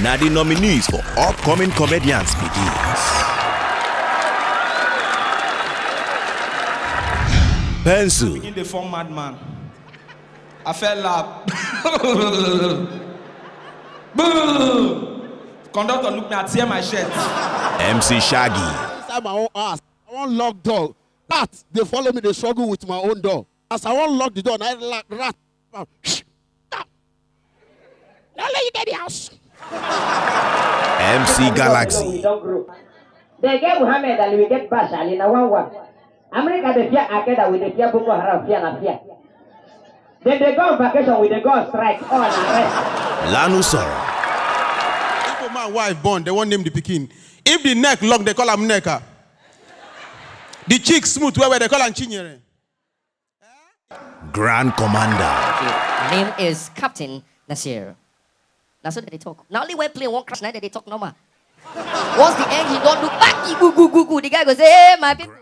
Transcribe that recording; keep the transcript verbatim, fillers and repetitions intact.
Na the nominees for upcoming comedians be this. Pencil. Begin the form madman. I fell up. Boom! Conductor look me, I tear my shirt. M C Shaggy. Inside my own house, I wan lock door. Rat dey follow me, dey struggle with my own door. As I wan lock the door, na rat, rat. Now let you get the house. M C Galaxy. They get Muhammad Ali, we get Bash Ali, na one one. America dey fear Al Qaeda, we dey fear Boko Haram, fear na fear. Then they go on vacation, we dey go on strike, all na rest. Lanu Soro. If a man wife born, they won't name the pikin. If the neck lock, they call him necker. The chick smooth, where, where they call him chinyere. Grand Commander. Okay, my name is Captain Nasir. Now so that they talk. Now only when plane won't crash, now that they talk normal. Once the engine don't do back, goo goo goo goo, the guy goes, "Hey, my people."